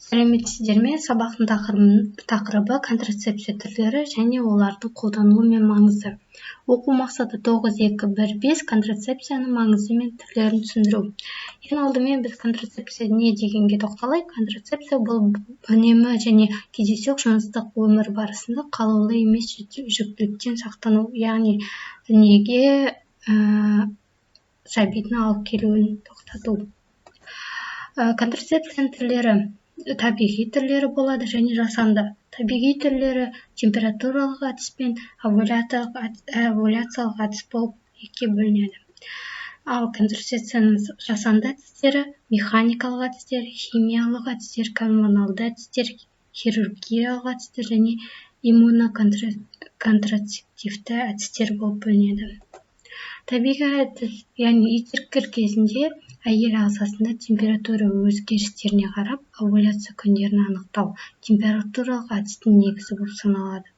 Сәлеметсіздер ме? Сабақтың тақырыбы контрацепция түрлері және олардың қолданылуы мен маңызы. Оқу мақсаты 9.2.1.5 контрацепцияның маңызы мен түрлерін түсіндіру. Ең алдымен біз контрацепция не дегенге тоқталайық. Контрацепция бұл үнемі және кездейсоқ жыныстық өмір барысында қалаулы емес жүктіліктен сақтану, яғни дүниеге сәбидің алып келуін тоқтату. Контрацепцияның түрлері табиғи түрлері болады және жасанды. Табиғи түрлері температуралық әдіс пен овуляциялық әдіс болып екіге бөлінеді. Ал контрацепцияның жасанды әдістері механикалық әдістер, химиялық әдістер, гормоналды әдістер, хирургиялық әдістер және иммуноконтрацептивті әдістер болып бөлінеді. Табиғи әдіс, яғни етеккір кезінде әйел ағзасында температура өзгерістеріне қарап овуляция күндерін анықтау температуралық әдістің негізі болып саналады.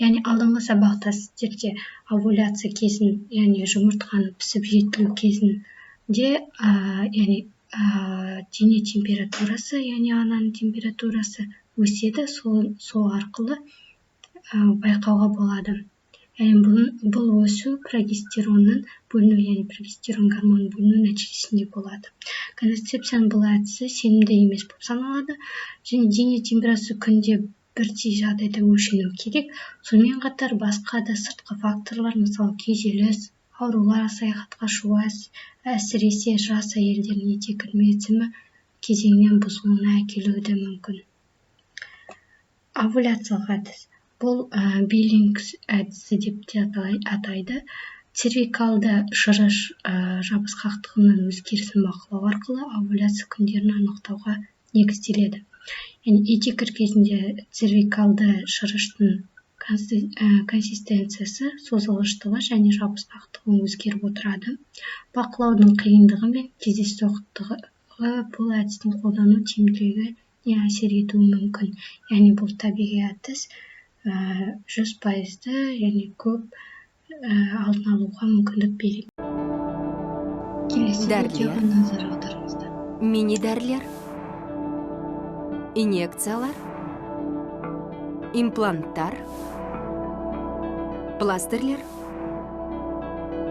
Яғни алдыңғы сабақта сіздерде овуляция кезін, яғни жұмыртқаның пісіп жетілу кезінде, яғни дене температурасы, яғни ананың температурасы өседі, сол арқылы байқауға болады. Яғни бұл өсу прогестеронның бөліну, яғни прогестерон гормонының бөліну нәтижесінде болады. Контрацепцияның бұл әдісі сенімді емес болып саналады және дене температурасы күнде бірдей жағдайда өлшену керек. Сонымен қатар басқа да сыртқы факторлар, мысалы күйзеліс, аурулар, саяхатқа шығу, әсіресе жас әйелдердің етеккір мерзімі кезеңінен бұзылуына әкелуі де мүмкін. Овуляциялық әдіс. Бұл Биллингс әдісі деп те атайды. Цервикалды шырыш жабысқақтығының өзгерісін бақылау арқылы овуляция күндерін анықтауға негізделеді. Яғни етеккір кезінде цервикалды шырыштың консистенциясы, созылғыштығы және жабысқақтығы өзгеріп отырады. Бақылаудың қиындығы мен кездейсоқтығы бұл әдістің қолдану тиімділігіне әсер етуі мүмкін. Яғни бұл табиғи әдіс 100% және көп алдын алуға мүмкіндік береді. Келесі видеоға назар аударыңыздар. Мини-дәрілер, инъекциялар, импланттар, пластырлер,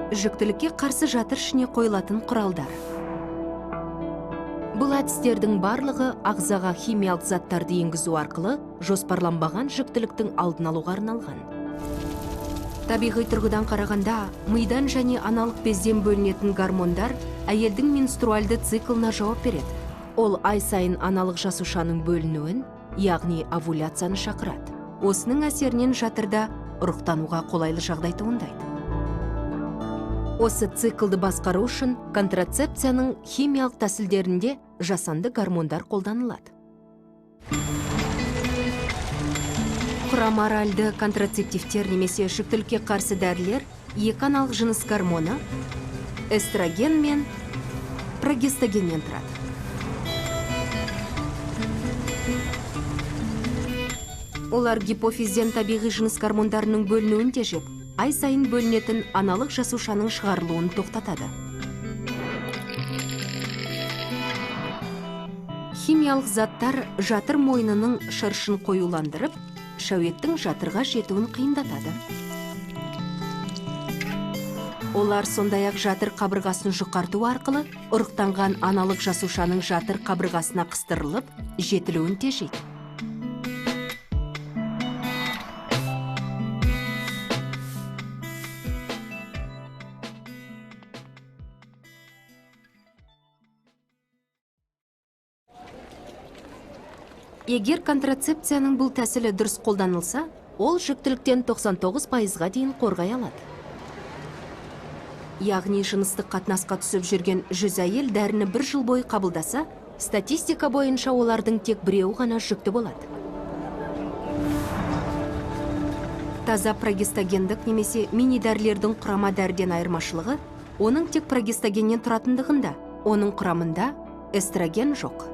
жүктілікке қарсы жатыр ішіне қойылатын құралдар. Бұл әдістердің барлығы ағзаға химиялық заттарды енгізу арқылы жоспарланбаған жүктіліктің алдын алуға арналған. Табиғи тұрғыдан қарағанда, мидан және аналық безден бөлінетін гормондар әйелдің менструальды циклына жауап береді. Ол ай сайын аналық жасушаның бөлінуін, яғни овуляцияны шақырады. Осының әсерінен жатырда ұрықтануға қолайлы жағдай туындайды. Осы циклды басқару үшін контрацепцияның химиялық тәсілдерінде жасанды гормондар қолданылады. Құрама оральды контрацептивтер немесе жүктілікке қарсы дәрілер екі аналық жыныс гормоны эстроген мен прогестогеннен тұрады. Олар гипофизден табиғи жыныс гормондарының бөлінуін тежеп, ай сайын бөлінетін аналық жасушаның шығарылуын тоқтатады. Химиялық заттар жатыр мойнының шырышын қоюландырып, шәуеттің жатырға жетуін қиындатады. Олар сондай-ақ жатыр қабырғасын жұқарту арқылы ұрықтанған аналық жасушаның жатыр қабырғасына қыстырылып, жетілуін тежейді. Егер контрацепцияның бұл тәсілі дұрыс қолданылса, ол жүктіліктен 99%-ға дейін қорғай алады. Яғни жыныстық қатынасқа түсіп жүрген 100 әйел дәріні бір жыл бойы қабылдаса, статистика бойынша олардың тек біреуі ғана жүкті болады. Таза прогестогендік немесе мини-дәрілердің құрама дәріден айырмашылығы, оның тек прогестогеннен тұратындығында, оның құрамында эстроген жоқ.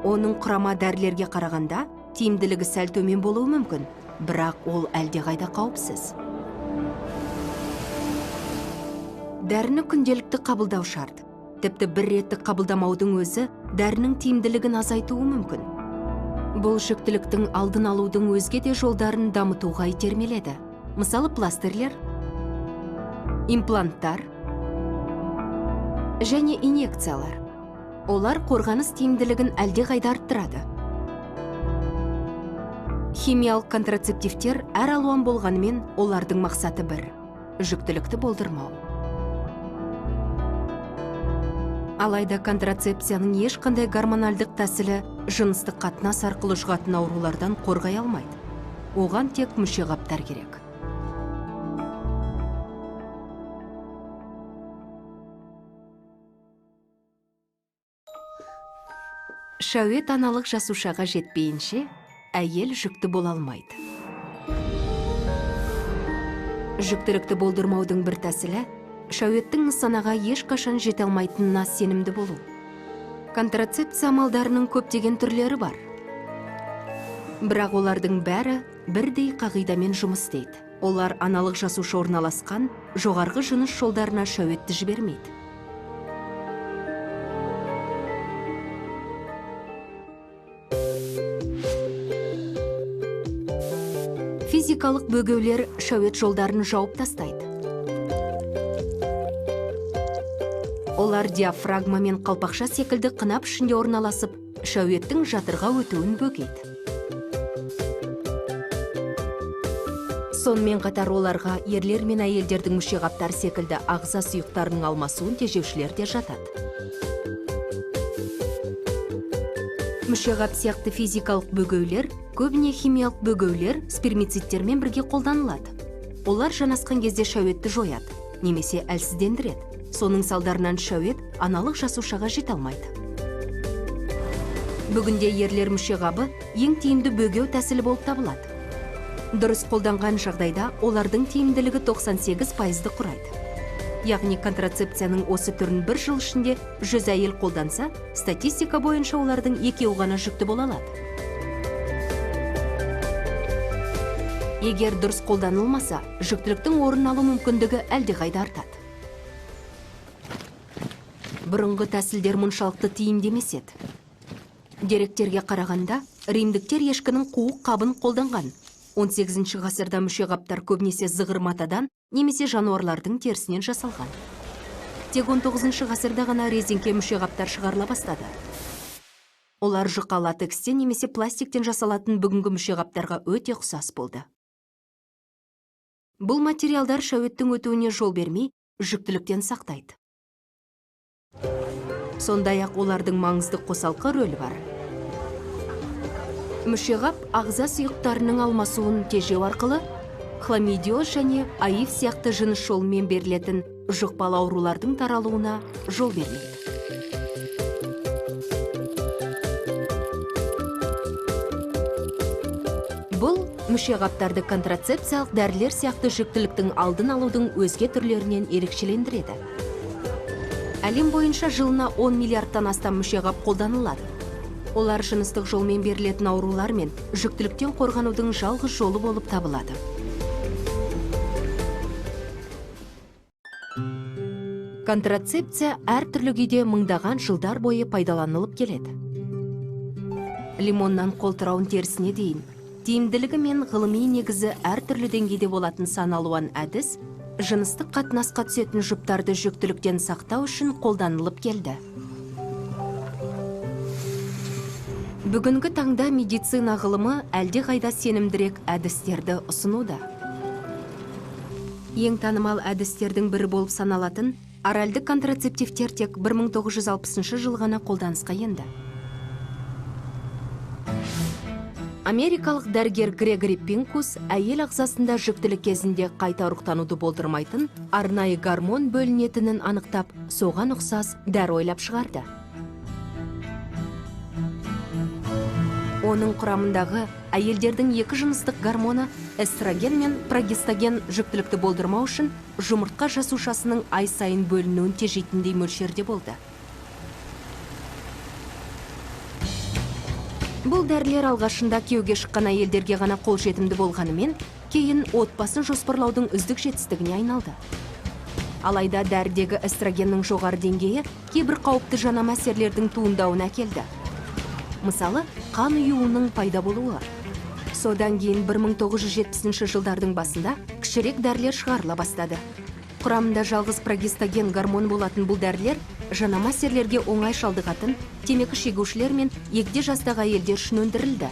Оның құрама дәрілерге қарағанда тиімділігі сәл төмен болуы мүмкін, бірақ ол әлдеқайда қауіпсіз. Дәріні күнделікті қабылдау шарт. Тіпті бір реттік қабылдамаудың өзі дәрінің тиімділігін азайтуы мүмкін. Бұл жүктіліктің алдын алудың өзге де жолдарын дамытуға итермеледі. Мысалы, пластырлер, импланттар және инъекциялар. Олар қорғаныс тиімділігін әлдеқайда арттырады. Химиялық контрацептивтер әр алуан болғанымен, олардың мақсаты бір – жүктілікті болдырмау. Алайда контрацепцияның ешқандай гормональдық тәсілі жыныстық қатынас арқылы жұғатын аурулардан қорғай алмайды. Оған тек мүшеқаптар керек. Шәует аналық жасушаға жетпейінше, әйел жүкті бола алмайды. Жүктілікті болдырмаудың бір тәсілі – шәуеттің нысанаға ешқашан жете алмайтынына сенімді болу. Контрацепция амалдарының көптеген түрлері бар. Бірақ олардың бәрі бірдей қағидамен жұмыс істейді. Олар аналық жасуша орналасқан жоғарғы жыныс жолдарына шәуетті жібермейді. Физикалық бөгеулер шәует жолдарын жауып тастайды. Олар диафрагма мен қалпақша секілді қынап ішінде орналасып, шәуеттің жатырға өтуін бөгейді. Сонымен қатар оларға ерлер мен әйелдердің мүшеқаптары секілді ағза сұйықтарының алмасуын тежеушілер де жатады. Мүшеқап сияқты физикалық бөгеулер көбіне химиялық бөгеулер спермицидтермен бірге қолданылады. Олар жанасқан кезде шәуетті жояды немесе әлсіздендіреді. Соның салдарынан шәует аналық жасушаға жете алмайды. Бүгінде ерлер мүшеқабы ең тиімді бөгеу тәсілі болып табылады. Дұрыс қолданған жағдайда олардың тиімділігі 98%-ды құрайды. Яғни контрацепцияның осы түрін бір жыл ішінде 100 әйел қолданса, статистика бойынша олардың екеуі ғана жүкті бола алады. Егер дұрыс қолданылмаса, жүктіліктің орын алу мүмкіндігі әлдеқайда артады. Бұрынғы тәсілдер мұншалықты тиімді емес еді. Деректерге қарағанда, римдіктер ешкінің қуық қабын қолданған. 18 ғасырда мүшеқаптар көбінесе зығыр матадан немесе жануарлардың терісінен жасалған. Тек 19 ғасырда ғана резеңке мүшеқаптар шығарыла бастады. Олар жұқа латекстен немесе пластиктен жасалатын бүгінгі мүшеқаптарға өте ұқсас болды. Бұл материалдар шәуеттің өтуіне жол бермей, жүктіліктен сақтайды. Сондай-ақ олардың маңызды қосалқы рөлі бар. Мүшеқап ағза сұйықтарының алмасуын тежеу арқылы хламидиоз және АИВ сияқты жыныс жолымен берілетін жұқпалы аурулардың таралуына жол бермейді. Бұл мүшеқаптарды контрацепциялық дәрілер сияқты жүктіліктің алдын алудың өзге түрлерінен ерекшелендіреді. Әлем бойынша жылына 10 миллиардтан астам мүшеқап қолданылады. Олар жыныстық жолмен берілетін аурулар мен жүктіліктен қорғанудың жалғыз жолы болып табылады. Контрацепция әртүрлі күйде мыңдаған жылдар бойы пайдаланылып келеді. Лимоннан қолтырауын терісіне дейін тиімділігі мен ғылыми негізі әртүрлі деңгейде болатын сан алуан әдіс жыныстық қатынасқа түсетін жұптарды жүктіліктен сақтау үшін қолданылып келді. Бүгінгі таңда медицина ғылымы әлдеқайда сенімдірек әдістерді ұсынуда. Ең танымал әдістердің бірі болып саналатын оральды контрацептивтер тек 1960 жыл ғана қолданысқа енді. Америкалық дәрігер Грегори Пинкус әйел ағзасында жүктілік кезінде қайта ұрықтануды болдырмайтын арнайы гормон бөлінетінін анықтап, соған ұқсас дәрі ойлап шығарды. Оның құрамындағы әйелдердің екі жыныстық гормоны эстроген мен прогестаген жүктілікті болдырмау үшін жұмыртқа жасушасының ай сайын бөлінуін тежейтіндей мөлшерде болды. Бұл дәрілер алғашында күйеуге шыққан әйелдерге ғана қолжетімді болғанымен, кейін отбасын жоспарлаудың үздік жетістігіне айналды. Алайда дәрідегі эстрогеннің жоғары деңгейі кейбір қауіпті жанама әсерлердің туындауына әкелді. Мысалы, қан ұюының пайда болуы. Содан кейін 1970 жылдардың басында кішірек дәрілер шығарыла бастады. Құрамында жалғыз прогестаген гормон болатын бұл дәрілер жанама әсерлерге оңай шалдығатын темекі шегушілер мен егде жастағы әйелдер үшін өндірілді.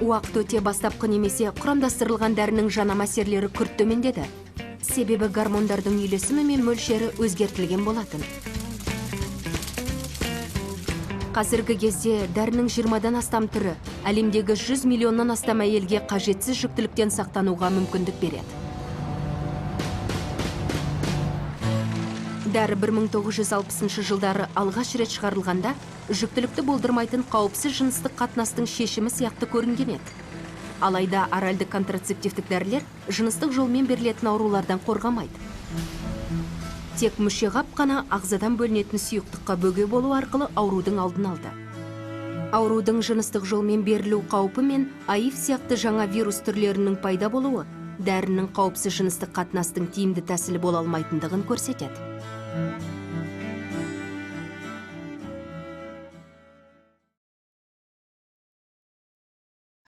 Уақыт өте бастапқы немесе құрамдастырылған дәрінің жанама әсерлері күрт төмендеді. Себебі гормондардың үйлесімі мен мөлшері өзгертілген болатын. Қазіргі кезде дәрінің 20-дан астам түрі әлемдегі 100 миллионнан астам әйелге қажетсіз жүктіліктен сақтануға мүмкіндік береді. Дәрі 1960 жылдары алғаш рет шығарылғанда жүктілікті болдырмайтын қауіпсіз жыныстық қатынастың шешімі сияқты көрінген еді. Алайда оральды контрацептивтік дәрілер жыныстық жолмен берілетін аурулардан қорғамайды. Тек мүшеғап қана ағзадан бөлінетін сұйықтыққа бөге болу арқылы аурудың алдын алды. Аурудың жыныстық жолмен берілу қаупі мен АИВ сияқты жаңа вирус түрлерінің пайда болуы дәрінің қауіпсіз жыныстық қатынастың тиімді тәсілі бола алмайтындығын көрсетеді.